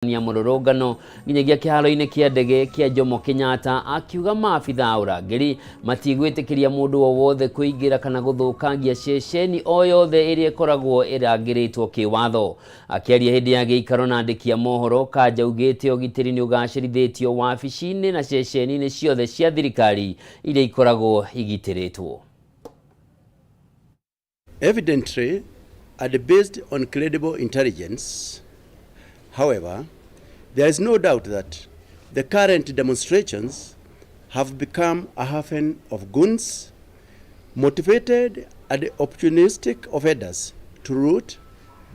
Ya mũrũrũngano nginyagia kĩharo-inĩ kĩa ndege kĩa Jomo Kenyatta, akiuga maabitha a ũrangĩri matigwĩtĩkĩria mũndũ o wothe kũingĩra kana gũthũkangia ceceni o yothe ĩrĩa ĩkoragwo ĩrangĩrĩtwo kĩwatho. Akĩaria hĩndĩ ya gĩikaro na andĩki a mohoro, Kanja augĩte ũgitĩri nĩ ũgacĩrithĩtio wabici-inĩ na ceceni-inĩ ciothe cia thirikari iria ikoragwo igitĩrĩtwo. Evidently, and based on credible intelligence, however, there is no doubt that the current demonstrations have become a haven of goons, motivated and opportunistic offenders to loot,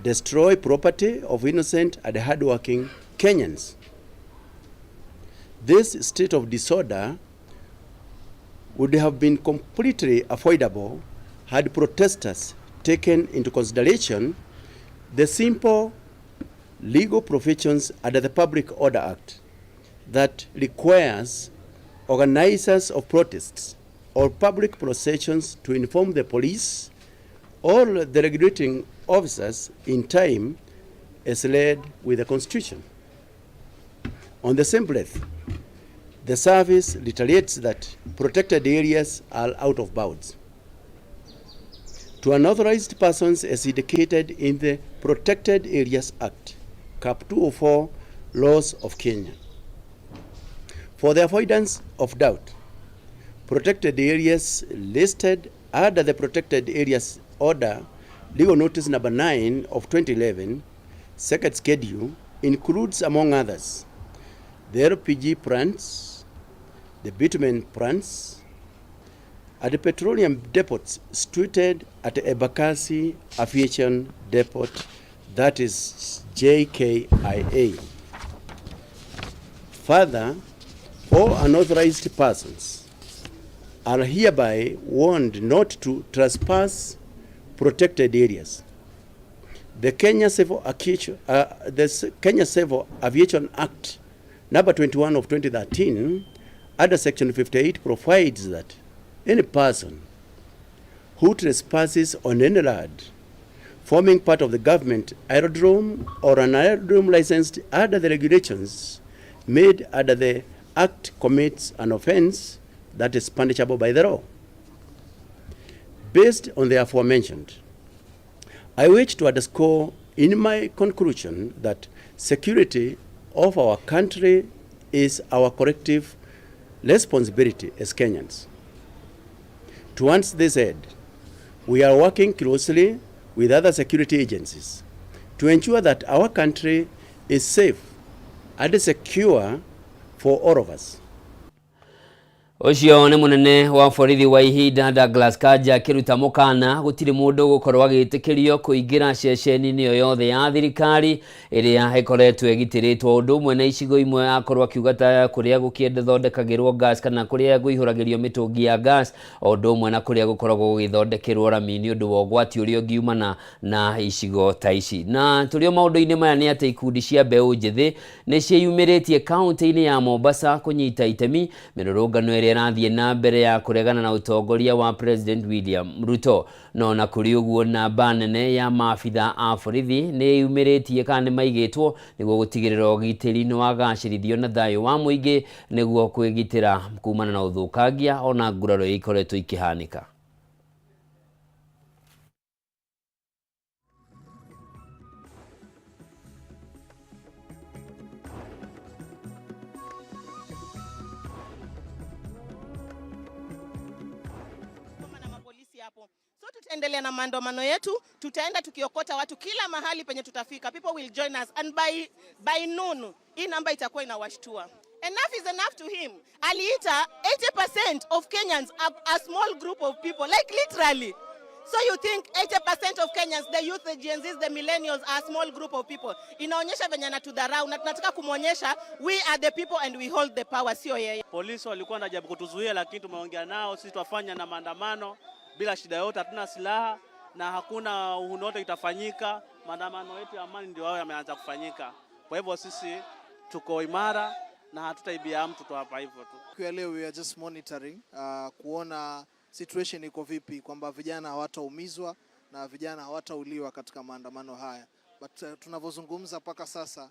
destroy property of innocent and hardworking Kenyans. This state of disorder would have been completely avoidable had protesters taken into consideration the simple legal provisions under the Public Order Act that requires organizers of protests or public processions to inform the police or the regulating officers in time as led with the Constitution. On the same breath, the service reiterates that protected areas are out of bounds to unauthorized persons as indicated in the Protected Areas Act, Cap 204, Laws of Kenya. For the avoidance of doubt, protected areas listed under the Protected Areas Order, Legal Notice Number 9 of 2011, Second Schedule, includes, among others, the LPG plants, the bitumen plants, and the petroleum depots situated at Embakasi Aviation Depot, that is JKIA. Further, all unauthorized persons are hereby warned not to trespass protected areas. The Kenya Civil Aviation Act number 21 of 2013 under section 58 provides that any person who trespasses on any land forming part of the government aerodrome or an aerodrome licensed under the regulations made under the Act commits an offense that is punishable by the law. Based on the aforementioned, I wish to underscore in my conclusion that security of our country is our collective responsibility as Kenyans. Towards this end, we are working closely with other security agencies to ensure that our country is safe and secure for all of us. Ũcio nĩ mũnene wa borithi wa ihinda Douglas Kanja akĩruta mũkana gũtirĩ mũndũ gũkorwo agĩtĩkĩrio kũingĩra ceceni-inĩ o yothe ya thirikari ĩrĩa ĩkoretwo ĩgitĩrĩtwo, ũndũ ũmwe na icigo imwe akorwo akiuga ta kũrĩa gũkĩthondekagĩrwo gas kana kũrĩa kũihũragĩrio mĩtũngi ya gas, o ũndũ ũmwe na kũrĩa gũkoragwo gũgĩthondekerwo rami nĩ ũndũ wa ũgwati ũrĩa ũngiumana na icigo ta ici. Na tũrĩ o maũndũ-inĩ maya nĩ atĩ ikundi cia mbeũ njĩthĩ nĩ ciĩyumĩrĩtie kaunti-inĩ ya Mombasa kũnyita itemi mĩrũrũngano ĩrĩa ĩrathiĩ na mbere ya kũregana na ũtongoria wa President William Ruto. No na kũrĩ ũguo, namba nene ya maabitha a borithi nĩ yumĩrĩtie kana nĩ maigĩtwo nĩguo gũtigĩrĩra ũgitĩri nĩ wagacĩrithio na thayũ wa mũingĩ nĩguo kwĩgitĩra kumana na ũthũkangia ona nguraro iria ikoretwo ikĩhanĩka. Na mapolisi hapo. So tutaendelea na maandamano yetu, tutaenda tukiokota watu kila mahali penye tutafika. People will join us and by noon hii namba itakuwa inawashtua. Enough is enough to him. Aliita 80% of Kenyans a small group of people, like literally. So you think 80% of Kenyans, the youth, the Gen Zs, the millennials are a small group of people. Inaonyesha venye anatudharau na tunataka kumwonyesha we are the people and we hold the power, sio yeye. Polisi walikuwa wanajaribu kutuzuia, lakini tumeongea nao, sisi twafanya na maandamano bila shida yote, hatuna silaha na hakuna uhuni wote itafanyika. Maandamano yetu ya amani ndio wao yameanza kufanyika. Kwa hivyo sisi tuko imara na hatutaibia mtu tu hapa hivyo tu. Siku ya leo we are just monitoring kuona situation iko vipi, kwamba vijana hawataumizwa na vijana hawatauliwa katika maandamano haya, but tunavyozungumza mpaka sasa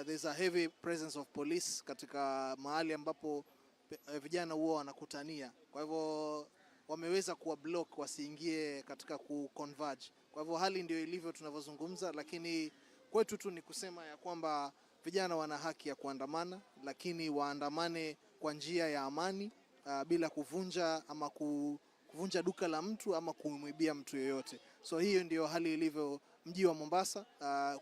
There's a heavy presence of police katika mahali ambapo vijana huwa wanakutania. Kwa hivyo wameweza kuwa block wasiingie katika ku converge. Kwa hivyo hali ndio ilivyo tunavyozungumza, lakini kwetu tu ni kusema ya kwamba vijana wana haki ya kuandamana, lakini waandamane kwa njia ya amani, bila kuvunja ama kuvunja duka la mtu ama kumwibia mtu yoyote. So hiyo ndio hali ilivyo mji wa Mombasa.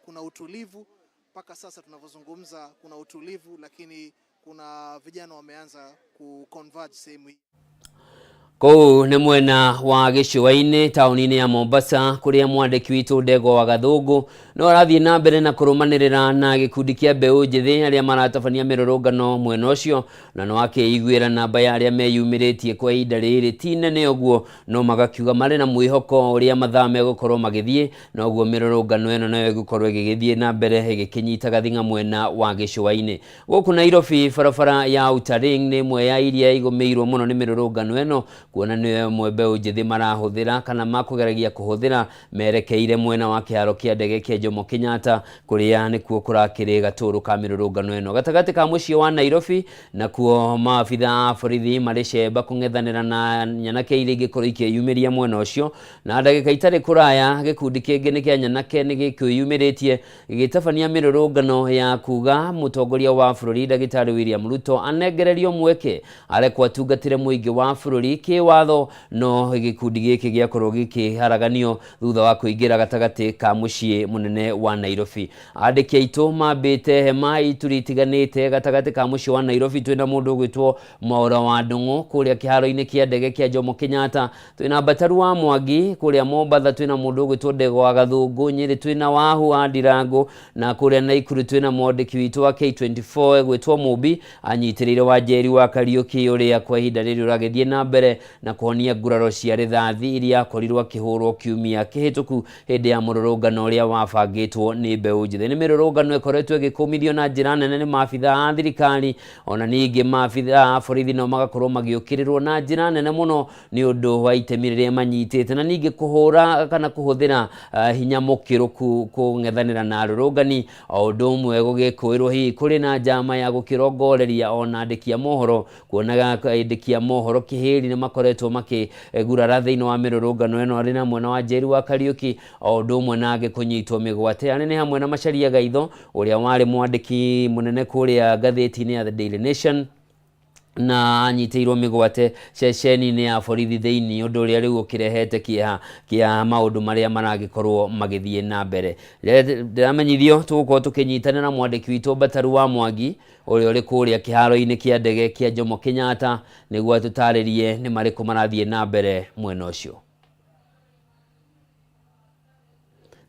Kuna utulivu mpaka sasa tunavyozungumza, kuna utulivu, lakini kuna vijana wameanza ku converge sehemu hii. Kũu nĩ mwena wa gĩcũa-inĩ taũni-inĩ ya Mombasa, kũrĩa mwandĩki witũ Ndegwa wa Gathũngũ no arathiĩ na mbere na kũrũmanĩrĩra na gĩkundi kĩa mbeũ njĩthĩ arĩa maratabania mĩrũrũngano mwena ũcio, na no akĩiguĩra namba ya arĩa meyumĩrĩtie kwa ihinda rĩrĩ ti nene ũguo, no magakiuga marĩ na mwĩhoko ũrĩa mathaa megũkorwo magĩthiĩ noguo mĩrũrũngano ĩno nayo ĩgũkorwo ĩgĩgĩthiĩ na mbere ĩgĩkĩnyitaga thing'a mwena wa gĩcũa-inĩ. Gũkũ Nairobi, barabara ya Outer Ring nĩ ĩmwe ya iria igũmĩirwo mũno nĩ mĩrũrũngano ĩno, kuona nĩyo ĩmwe mbeũ njĩthĩ marahũthĩra kana makũgeragia kũhũthĩra merekeire mwena wa kĩharo kĩa ndege kĩa Jomo Kenyatta, kũrĩa nĩkuo kũrakĩrĩ gatũrũ ka mĩrũrũngano ĩno. Gatagatĩ ka mũciĩ wa Nairobi nakuo, maabitha a borithi marĩ cemba kũng'ethanĩra na nyanake iria ingĩkorwo ikĩyumĩria mwena ũcio, na ndagĩka itarĩ kũraya gĩkundi kĩngĩ nĩ kĩa nyanake nĩ gĩkwĩyumĩrĩtie gĩgĩtabania mĩrũrũngano ya kuga mũtongoria wa bũrũri Ndagĩtarĩ William Ruto anengererio mweke arekwo atungatĩre mũingĩ wa bũrũri kĩwatho, no gĩkundi gĩkĩ gĩakorwo gĩkĩharaganio thutha wa kũingĩra gatagatĩ ka mũciĩ mũnene wa Nairobi. Andĩki aitũ mambĩte hema ituri itiganĩte gatagatĩ ka mũciĩ wa Nairobi. Twĩna mũndũ ũgwĩtwo Mwaũra wa Ndũng'ũ kũrĩa kĩharo-inĩ kĩa ndege kĩa Jomo Kenyatta, twĩna Mbataru wa Mwangi kũrĩa Mombatha, twĩna mũndũ ũgwĩtwo Ndegwa wa Gathũngũ Nyĩrĩ, twĩna Wahu wa Ndirango, na kũrĩa Naikuru twĩna mwandĩki witũ wa K24 egwĩtwo Mũmbi anyitĩrĩire wa Njeri wa Kariũki, ũrĩa kwa ihinda rĩrĩ ũragĩthiĩ na mbere na kũhonia nguraro cia rithathi iria akorirwo akĩhũrwo kiumia kĩhĩtũku hĩndĩ ya mũrũrũngano ũrĩa wabangĩtwo nĩ mbeũ njĩthĩ. Nĩ mĩrũrũngano ĩkoretwo ĩgĩkũmithio na njĩra nene nĩ maabitha a thirikari, ona ningĩ maabitha a borithi no magakorwo magĩũkĩrĩrwo na njĩra nene mũno nĩ ũndũ wa itemi rĩrĩa manyitĩte, na ningĩ kũhũra kana kũhũthĩra hinya mũkĩrũku kũng'ethanĩra na arũrũngani, o ũndũ ũmwe gũgĩkũĩrwo hihi kũrĩ na njama ya gũkĩrongoreria ona andĩki a mohoro, kuonaga andĩki a mohoro kĩhĩri nĩ makoretwo makĩgurara thĩinĩ wa mĩrũrũngano ĩno, arĩ na mwena wa Njeri wa Kariũki, o ũndũ ũmwe nangĩ kũnyitwo mĩgwate arĩ nĩ hamwe na Macharia Gaitho, ũrĩa warĩ mwandĩki mũnene kũrĩa ngathĩti-inĩ ya The Daily Nation, na anyitĩirwo mĩgwate ceceni-inĩ ya borithi thĩinĩ, ũndũ ũrĩa rĩu ũkĩrehete kĩeha kĩa maũndũ marĩa maragĩkorwo magĩthiĩ na mbere. Ndĩramenyithio tũgũkorwo tũkĩnyitanĩra na mwandĩki witũ Mbataru wa Mwangi, ũrĩa ũrĩ kũrĩa kĩharo-inĩ kĩa ndege kĩa Jomo Kenyatta, nĩguo atũtarĩrie nĩ marĩkũ marathiĩ na mbere mwena ũcio.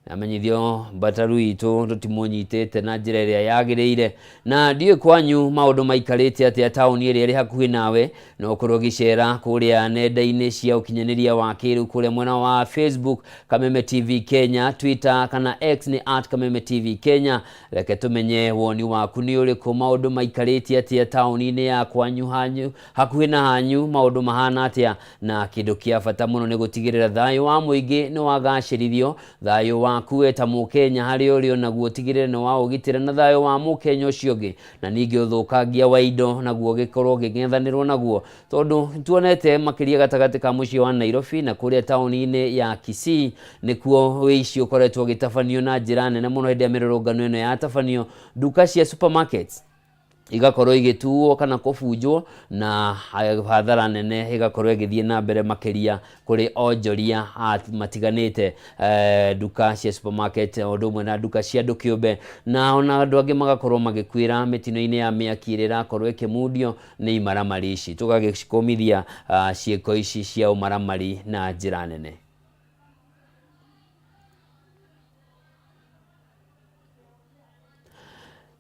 Namenyithio Mbataru itũ tũtimũnyitĩte na njĩra ĩrĩa yagĩrĩire, na ndiũĩ kwanyu maũndũ maikarĩte atĩa taũni ĩrĩa ĩrĩ hakuhĩ nawe. No ũkorwo ũgĩcera kũrĩa nenda-inĩ cia ũkinyanĩria wa kĩrĩu, kũrĩa mwena wa Facebook Kameme TV Kenya, Twitter kana X nĩ @KamemeTV Kenya. Reke tũmenye woni waku nĩ ũrĩkũ, maũndũ maikarĩte atĩa taũni-inĩ ya kwanyu, hanyu hakuhĩ na hanyu, maũndũ mahana atĩa? Na kĩndũ kĩa bata mũno nĩ gũtigĩrĩra thayũ wa mũingĩ nĩ wagacĩrithio, thayũ waku we ta mũkenya harĩa ũrĩ onaguo ũtigĩrĩre nĩ waũgitĩra, na thayũ wa mũkenya ũcio ũngĩ, na ningĩ ũthũkangia wa indo naguo ũgĩkorwo ũkĩng'ethanĩrwo naguo, tondũ tuonete makĩria gatagatĩ ka mũciĩ wa Nairobi na kũrĩa taũni-inĩ ya Kisii nĩkuo wĩici ũkoretwo ũgĩtabanio na njĩra nene mũno. Hĩndĩ ya mĩrũrũngano ĩno yatabanio, nduka cia supermarkets igakorwo igĩtuo kana kũbunjwo, na hathara nene ĩgakorwo ĩgĩthiĩ na mbere makĩria kũrĩ onjoria matiganĩte, nduka cia supermarket o ũndũ ũmwe na nduka cia andũ kĩũmbe, na ona andũ angĩ magakorwo magĩkuĩra mĩtino-inĩ ya mĩaki ĩrĩa ĩrakorwo ĩkĩmundio nĩ imaramari ici. Tũgagĩkũmithia ciĩko ici cia ũmaramari na njĩra nene.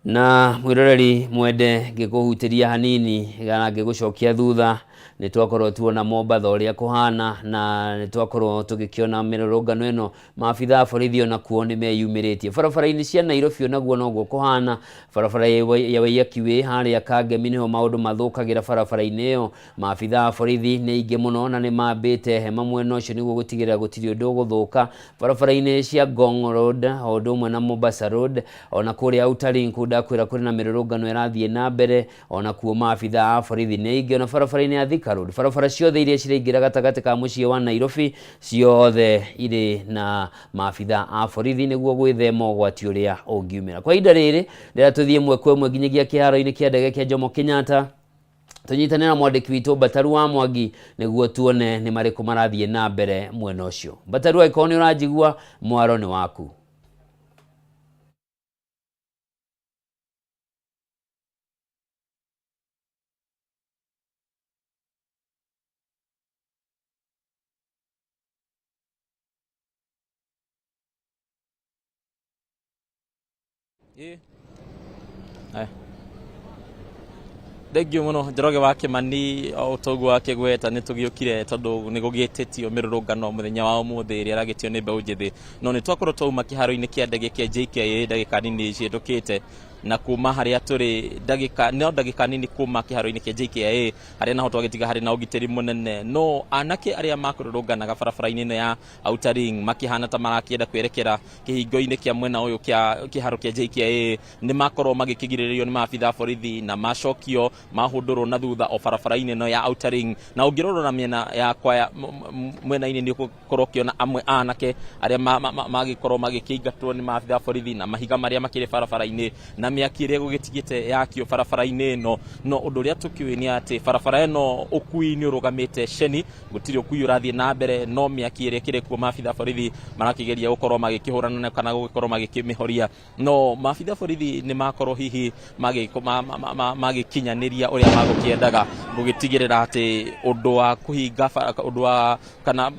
Na mwĩroreri mwende, ngĩkũhutĩria hanini kana ngĩgũcokia thutha. Nĩ twakorwo tuona Mombatha ũrĩa kũhana, na nĩ twakorwo tũgĩkĩona mĩrũrũngano ĩno, maabitha a borithi onakuo nĩ meyumĩrĩtie. Barabara-inĩ cia Nairobi onaguo noguo kũhana, barabara ya Waiyaki Way harĩa Kangemi nĩho maũndũ mathũkagĩra barabara-inĩ ĩyo. Maabitha a borithi nĩ aingĩ mũno na nĩ mambĩte hema mwena ũcio nĩguo gũtigĩrĩra gũtirĩ ũndũ ũgũthũka. Barabara-inĩ cia Ngong Road o ũndũ ũmwe na Mombasa Road, ona kũrĩa Outer Ring kũu ndakwĩra kũrĩ na mĩrũrũngano ĩrathiĩ na mbere, ona kuo maabitha a borithi nĩ aingĩ, ona barabara-inĩ ya Thika Road. Barabara ciothe iria ciraingĩra gatagatĩ ka mũciĩ wa Nairobi ciothe irĩ na maabitha a borithi nĩguo gwĩthema ũgwati ũrĩa ũngiumĩra. Kwa ihinda rĩrĩ, ndĩrenda tũthiĩ ĩmwe kwa ĩmwe nginyagia kĩharo-inĩ kĩa ndege kĩa Jomo Kenyatta, tũnyitane na mwandĩki witũ Mbataru wa Mwangi nĩguo tuone nĩ marĩkũ marathiĩ na mbere mwena ũcio. Mbataru, angĩkorwo nĩ ũranjigua, mwaro nĩ waku. Aya. Thengiũ mũno Njoroge wa Kĩmani, o ta ũguo akĩgweta nĩ tũgĩũkire tondũ nĩ gũgĩtĩtio mĩrũrũngano mũthenya wa ũmũthĩ ĩrĩa ĩragĩtio nĩ mbeũ njĩthĩ, no nĩ twakorwo twauma kĩharo-inĩ kĩa ndege kĩa JKIA ndagĩka nini cihĩtũkĩte, na kuma harĩa tũrĩ ndagĩka no ndagĩka nini kuma kĩharo-inĩ kĩa JKIA harĩa naho twagĩtiga harĩ na ũgitĩri mũnene, no anake arĩa makũrũrũnganaga barabara-inĩ ĩno ya Outer Ring makĩhana ta marakĩenda kwĩrekera kĩhingo-inĩ kĩa mwena ũyũ kĩa kĩharo kĩa JKIA nĩ makorwo magĩkĩgirĩrĩrio nĩ maabitha a borithi na macokio mahũndũrwo na thutha o barabara-inĩ ĩno ya Outer Ring. Na ũngĩrora mĩena yakwa ya mwena-inĩ nĩ ũgũkorwo ũkĩona amwe a anake arĩa magĩkorwo magĩkĩingatwo nĩ maabitha a borithi na mahiga marĩa makĩrĩ barabara-inĩ na mĩaki ĩrĩa ĩgũgĩtigĩte yakio barabara-inĩ ĩno. No ũndũ ũrĩa tũkĩũĩ nĩ atĩ barabara ĩno ũkui nĩ ũrũgamĩte ceni, gũtirĩ ũkui ũrathiĩ na mbere, no mĩaki ĩrĩa ĩkĩrĩ kuo maabitha a borithi marakĩgeria gũkorwo magĩkĩhũrana nayo kana gũgĩkorwo magĩkĩmĩhoria. No maabitha borithi nĩ makorwo hihi magĩkinyanĩria ũrĩa magũkĩendaga gũgĩtigĩrĩra atĩ ũndũ wa kũhinga bara, ũndũ wa kana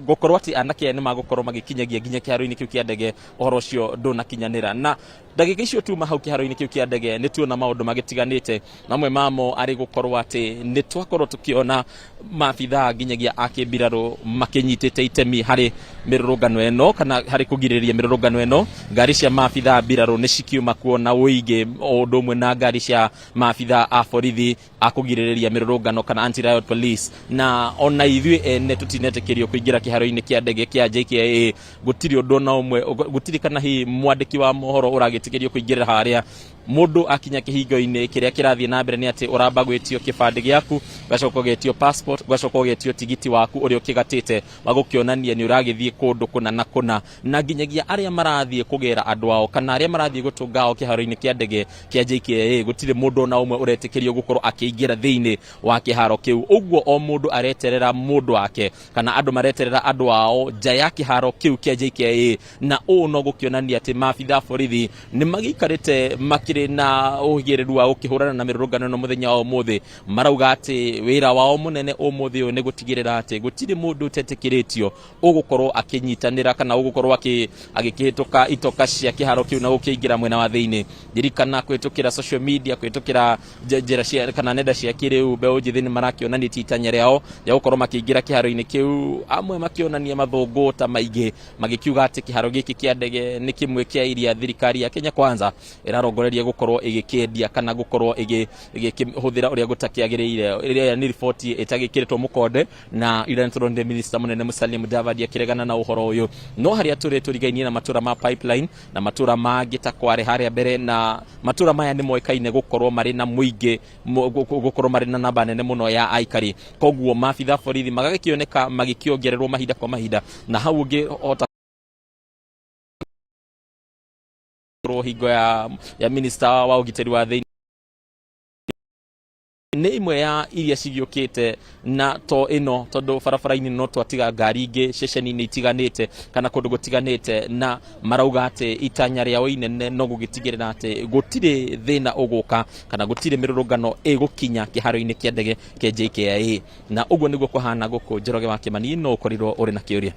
gũkorwo atĩ anake aya nĩ magũkorwo magĩkinyagia nginya kĩharo-inĩ kĩu kĩa ndege, ũhoro ũcio ndũnakinyanĩra. Na ndagĩka icio tuma hau kĩharo-inĩ kĩu kĩa ndege nĩ tuona maũndũ magĩtiganĩte, mamwe mamo arĩ gũkorwo atĩ nĩ twakorwo tũkĩona maabithaa nginyagia a kĩmbirarũ makĩnyitĩte itemi harĩ mĩrũrũngano ĩno kana harĩ kũgirĩrĩria mĩrũrũngano ĩno. Ngari cia maabithaa a mbirarũ nĩ cikiuma kuo na ũingĩ, o ũndũ ũmwe na ngari cia maabithaa a borithi a kũgirĩrĩria mĩrũrũngano kana anti riot police. Na ona ithuĩ ene tũtinetĩkĩrio kũingĩra kĩharo-inĩ kĩa ndege kĩa JKIA, gũtirĩ ũndũ ona ũmwe, gũtirĩ kana hihi mwandĩki wa mohoro ũragĩtĩkĩrio kũingĩrĩra harĩa. Mũndũ akinya kĩhingo-inĩ kĩrĩa kĩrathiĩ na mbere nĩ atĩ ũramba gwĩtio kĩbandĩ gĩaku, ũgacoka ũgetio passport, ũgacoka ũgetio tigiti waku ũrĩa ũkĩgatĩte wa gũkĩonania nĩ ũragĩthiĩ kũndũ kũna na kũna. Na nginyagia arĩa marathiĩ kũgĩra andũ ao kana arĩa marathiĩ gũtũnga ao kĩharo-inĩ kĩa ndege kĩa JKIA, gũtirĩ mũndũ ona ũmwe ũretĩkĩrio gũkorwo akĩingĩra thĩinĩ wa kĩharo kĩu. Ũguo o mũndũ areterera mũndũ wake kana andũ mareterera andũ ao nja ya kĩharo kĩu kĩa JKIA. Na ũũ no gũkĩonania atĩ maabitha a borithi nĩ magĩikarĩte makĩrĩ na ũhĩgĩrĩru wa gũkĩhũrana na mĩrũrũngano ĩno mũthenya wa ũmũthĩ. Marauga atĩ wĩra wao mũnene ũmũthĩ ũyũ nĩ gũtigĩrĩra atĩ gũtirĩ mũndũ ũtetĩkĩrĩtio ũgũkorwo akĩnyitanĩra kana ũgũkorwo agĩkĩhĩtũka itoka cia kĩharo kĩu na gũkĩingĩra mwena wa thĩinĩ. Ririkana kũhĩtũkĩra social media, kũhĩtũkĩra njĩra cia kana nenda cia kĩrĩu, mbeũ njĩthĩ nĩ marakĩonanĩtie itanya rĩao rĩa gũkorwo makĩingĩra kĩharo-inĩ kĩu, amwe makĩonania mathũngũ ta maingĩ magĩkiuga atĩ kĩharo gĩkĩ kĩa ndege nĩ kĩmwe kĩa iria thirikari ya Kenya Kwanza ĩrarongoreria gũkorwo ĩgĩkĩendia kana gũkorwo ĩgĩkĩhũthĩra ũrĩa gũtakĩagĩrĩire. Ĩrĩa nĩ riboti ĩtagĩkĩrĩtwo mũkonde na ira nĩtũronire minista mũnene Musalia Mudavadi akĩregana na ũhoro ũyũ. No harĩa tũrĩ tũrigainie na matũra ma Pipeline na matũra mangĩ ta Kware harĩa mbere, na matũra maya nĩ moĩkaine gũkorwo marĩ na mũingĩ, gũkorwo marĩ na namba nene mũno ya aikari, koguo maabitha borithi magagĩkĩoneka magĩkĩongererwo mahinda kwa mahinda, na hau ũngĩhota hingo ya minista wa ũgitĩri wa thĩinĩ nĩ imwe ya iria cigĩũkĩte na to ĩno, tondũ barabara-inĩ no twatiga ngari ingĩ ceceni-inĩ itiganĩte kana kũndũ gũtiganĩte, na marauga atĩ itanya rĩao inene no gũgĩtigĩrĩra atĩ gũtirĩ thĩna ũgũka kana gũtirĩ mĩrũrũngano ĩgũkinya kĩharo-inĩ kĩa ndege kĩa JKIA. Na ũguo nĩguo kũhana gũkũ. Njoroge wa Kĩmani, no ũkorirwo ũrĩ na kĩũria.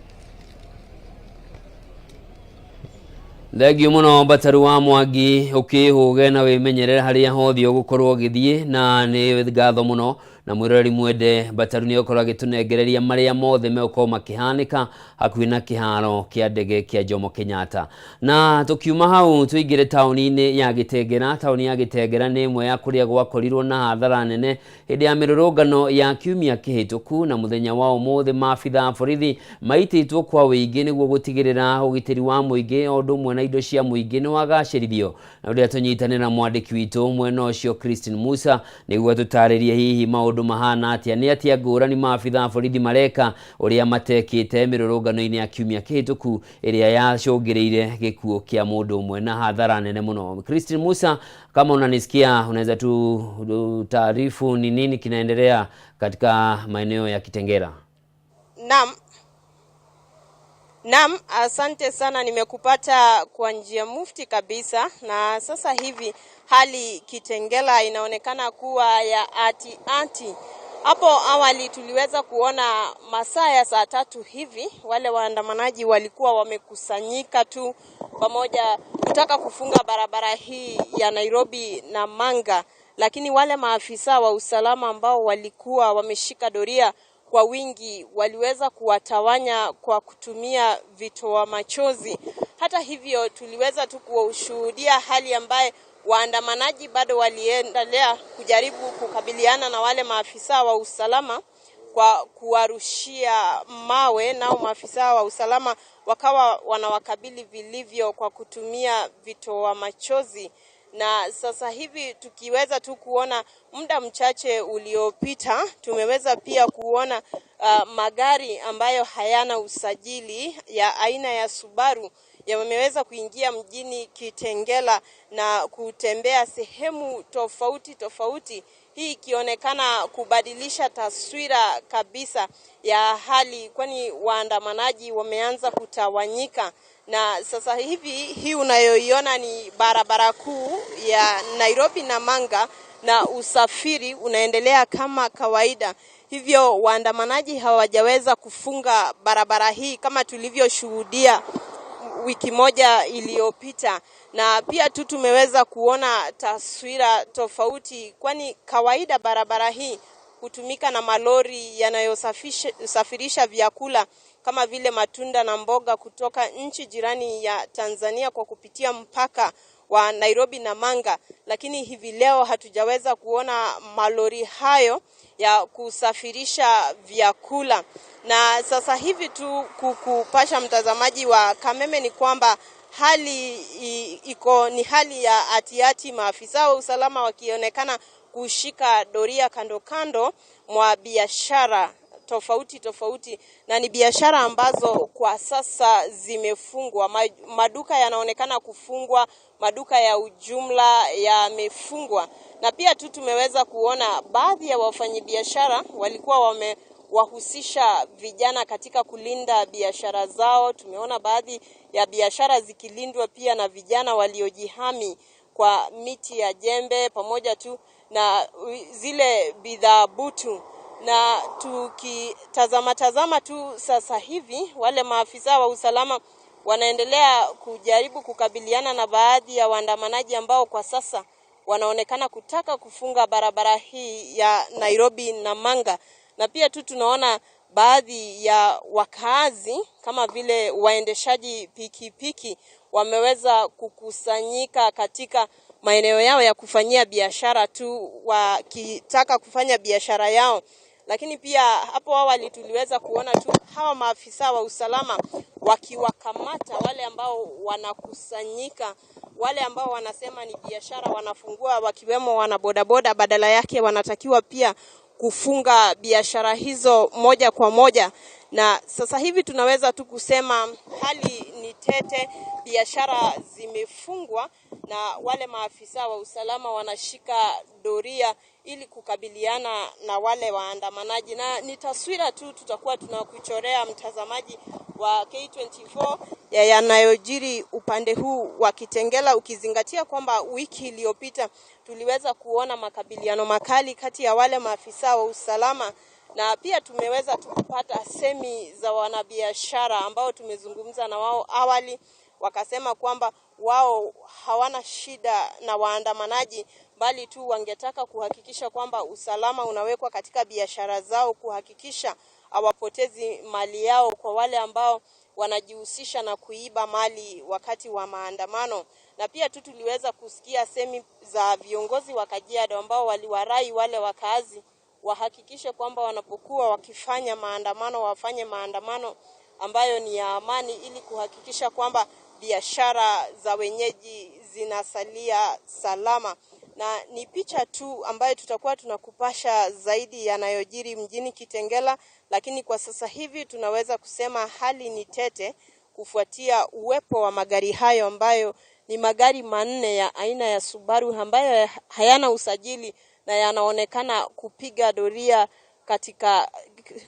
Thengiũ mũno Mbataru wa Mwangi, ũkĩhũge na wĩmenyerere harĩa hothe ũgũkorwo ũgĩthiĩ, na nĩ ngatho mũno Na mwiroreri mwende Mbataru nĩ egũkorwo agĩtũnengereria marĩa mothe megũkorwo makĩhanĩka hakuhĩ na kĩharo kĩa ndege kĩa Jomo Kenyatta. Na tũkiuma hau tũingĩre taũni-inĩ ya Gĩtengera. Taũni ya Gĩtengera nĩ ĩmwe ya kũrĩa gwakorirwo na hathara nene hĩndĩ ya mĩrũrũngano ya kiumia kĩhĩtũku, na mũthenya wa ũmũthĩ maabitha a borithi maitĩtwo kwa wĩingĩ nĩguo gũtigĩrĩra ũgitĩri wa mũingĩ o ũndũ ũmwe na indo cia mũingĩ nĩ wagacĩrithio. Na ũrĩa tũnyitanĩra na mwandĩki witũ mwena ũcio Christine Musa nĩguo tũtarĩrie hihi maũndũ mahana atĩa, nĩ atĩa ngũrani maabitha a borithi mareka ũrĩa matekĩte mĩrũrũngano-inĩ ya kiumia kĩhĩtũku ĩrĩa yacũngĩrĩire gĩkuũ kĩa mũndũ ũmwe na hathara nene mũno. Christine Musa, kama unanisikia, unaweza tu taarifu ni nini kinaendelea katika maeneo ya Kitengela? Naam. Naam, asante sana, nimekupata kwa njia mufti kabisa. Na sasa hivi hali Kitengela inaonekana kuwa ya ati ati. Hapo awali tuliweza kuona masaa ya saa 3 hivi wale waandamanaji walikuwa wamekusanyika tu pamoja kutaka kufunga barabara hii ya Nairobi na Manga, lakini wale maafisa wa usalama ambao walikuwa wameshika doria kwa wingi waliweza kuwatawanya kwa kutumia vitoa machozi. Hata hivyo tuliweza tu kushuhudia hali ambaye waandamanaji bado waliendelea kujaribu kukabiliana na wale maafisa wa usalama kwa kuwarushia mawe, nao maafisa wa usalama wakawa wanawakabili vilivyo kwa kutumia vitoa machozi. Na sasa hivi tukiweza tu kuona muda mchache uliopita tumeweza pia kuona magari ambayo hayana usajili ya aina ya Subaru yameweza kuingia mjini Kitengela na kutembea sehemu tofauti tofauti, hii ikionekana kubadilisha taswira kabisa ya hali, kwani waandamanaji wameanza kutawanyika. Na sasa hivi hii unayoiona ni barabara kuu ya Nairobi na Manga, na usafiri unaendelea kama kawaida. Hivyo waandamanaji hawajaweza kufunga barabara hii kama tulivyoshuhudia wiki moja iliyopita. Na pia tu tumeweza kuona taswira tofauti, kwani kawaida barabara hii hutumika na malori yanayosafirisha vyakula kama vile matunda na mboga kutoka nchi jirani ya Tanzania kwa kupitia mpaka wa Nairobi na Manga, lakini hivi leo hatujaweza kuona malori hayo ya kusafirisha vyakula. Na sasa hivi tu kukupasha mtazamaji wa Kameme ni kwamba hali iko ni hali ya atiati, maafisa wa usalama wakionekana kushika doria kando kando mwa biashara tofauti tofauti, na ni biashara ambazo kwa sasa zimefungwa. Maduka yanaonekana kufungwa, maduka ya ujumla yamefungwa, na pia tu tumeweza kuona baadhi ya wafanyabiashara walikuwa wamewahusisha vijana katika kulinda biashara zao. Tumeona baadhi ya biashara zikilindwa pia na vijana waliojihami kwa miti ya jembe pamoja tu na zile bidhaa butu. Na tukitazama tazama tu sasa hivi wale maafisa wa usalama wanaendelea kujaribu kukabiliana na baadhi ya waandamanaji ambao kwa sasa wanaonekana kutaka kufunga barabara hii ya Nairobi na Manga. Na pia tu tunaona baadhi ya wakaazi kama vile waendeshaji pikipiki wameweza kukusanyika katika maeneo yao ya kufanyia biashara tu wakitaka kufanya biashara yao. Lakini pia hapo awali tuliweza kuona tu hawa maafisa wa usalama wakiwakamata wale ambao wanakusanyika, wale ambao wanasema ni biashara wanafungua, wakiwemo wana bodaboda, badala yake wanatakiwa pia kufunga biashara hizo moja kwa moja. Na sasa hivi tunaweza tu kusema hali ni tete, biashara zimefungwa na wale maafisa wa usalama wanashika doria ili kukabiliana na wale waandamanaji. Na ni taswira tu tutakuwa tunakuchorea mtazamaji wa K24 ya yanayojiri upande huu wa Kitengela, ukizingatia kwamba wiki iliyopita tuliweza kuona makabiliano makali kati ya wale maafisa wa usalama, na pia tumeweza kupata semi za wanabiashara ambao tumezungumza na wao awali Wakasema kwamba wao hawana shida na waandamanaji, bali tu wangetaka kuhakikisha kwamba usalama unawekwa katika biashara zao, kuhakikisha hawapotezi mali yao kwa wale ambao wanajihusisha na kuiba mali wakati wa maandamano. Na pia tu tuliweza kusikia semi za viongozi wa Kajiado ambao waliwarai wale wakaazi wahakikishe kwamba wanapokuwa wakifanya maandamano wafanye maandamano ambayo ni ya amani, ili kuhakikisha kwamba biashara za wenyeji zinasalia salama. Na ni picha tu ambayo tutakuwa tunakupasha zaidi yanayojiri mjini Kitengela, lakini kwa sasa hivi tunaweza kusema hali ni tete kufuatia uwepo wa magari hayo ambayo ni magari 4 ya aina ya Subaru ambayo hayana usajili na yanaonekana kupiga doria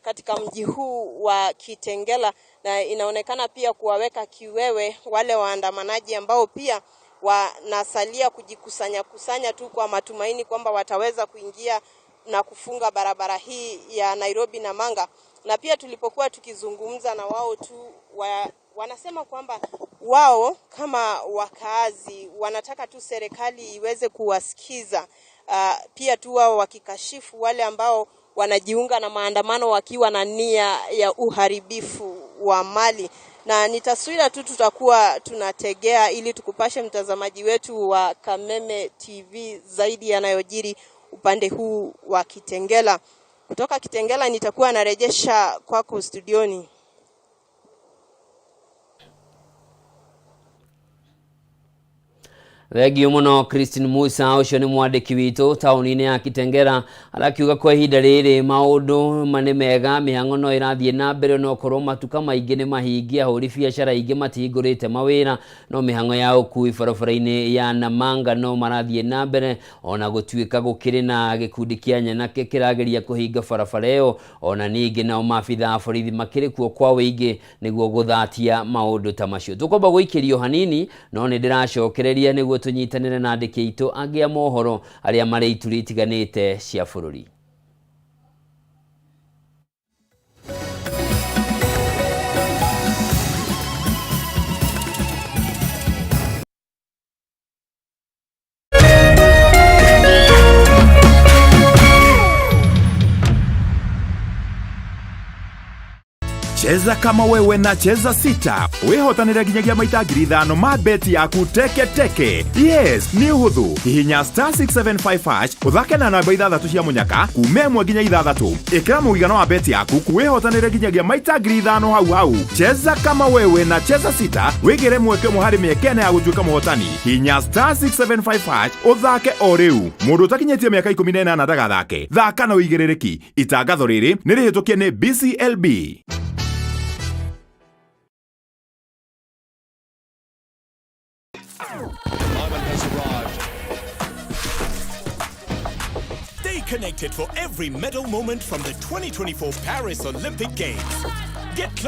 katika mji huu wa Kitengela, na inaonekana pia kuwaweka kiwewe wale waandamanaji ambao pia wanasalia kujikusanya kusanya tu kwa matumaini kwamba wataweza kuingia na kufunga barabara hii ya Nairobi na Manga. Na pia tulipokuwa tukizungumza na wao tu wanasema kwamba wao kama wakaazi wanataka tu serikali iweze kuwasikiza. Pia tu wao wakikashifu wale ambao wanajiunga na maandamano wakiwa na nia ya uharibifu wa mali. Na ni taswira tu tutakuwa tunategea ili tukupashe mtazamaji wetu wa Kameme TV zaidi yanayojiri upande huu wa Kitengela. Kutoka Kitengela nitakuwa narejesha kwako studioni. Thengio muno Christine Musa, ucio ni mwandiki witu tauni-ini ya Kitengela, arakiuga kwa ihinda riri maundu nĩ mega, mĩhang'o no ĩrathiĩ na mbere onokorwo matuka maingĩ nĩ mahingie, ahũri biacara aingĩ matihingũrĩte mawĩra, no mĩhang'o ya ũkui barabara-inĩ ya Namanga no marathiĩ na mbere ona gũtuĩka gũkĩrĩ na gĩkundi kĩa nyanake kĩrageria kũhinga barabara ĩyo. Ona ningĩ nao maabitha a borithi makĩrĩ kuo kwa wĩingĩ nĩguo gũthatia maũndũ ta macio. Tũkwamba gũikĩrio hanini, no nĩ ndĩracokereria nĩguo tũnyitanĩre na andĩki aitũ angĩ a mohoro arĩa marĩ ituri itiganĩte cia bũrũri. Cheza kama wewe na Cheza Sita wihotanire nginyagia maita 5,000 ma beti yaku teke teke. Yes, ni uhuthu. Hihinya star 675 hash uthake na namba 6 cia munyaka kuma 1 nginya 6. Ikira mũigana wa beti yaku wihotanire nginyagia maita 5,000 hau hau. Cheza kama wewe na Cheza Sita wigire mweke ũmwe harĩ mĩeke ĩna ya gũtuĩka mũhotani. Hihinya star 675 hash uthake o rĩu. Mũndũ ũtakinyĩtie mĩaka 18 ndagathake. Thaka na ũigĩrĩrĩki. Itangatho rĩrĩ nĩ rĩhĩtũkie nĩ BCLB. Stay connected for every medal moment from the 2024 Paris Olympic Games. Get close.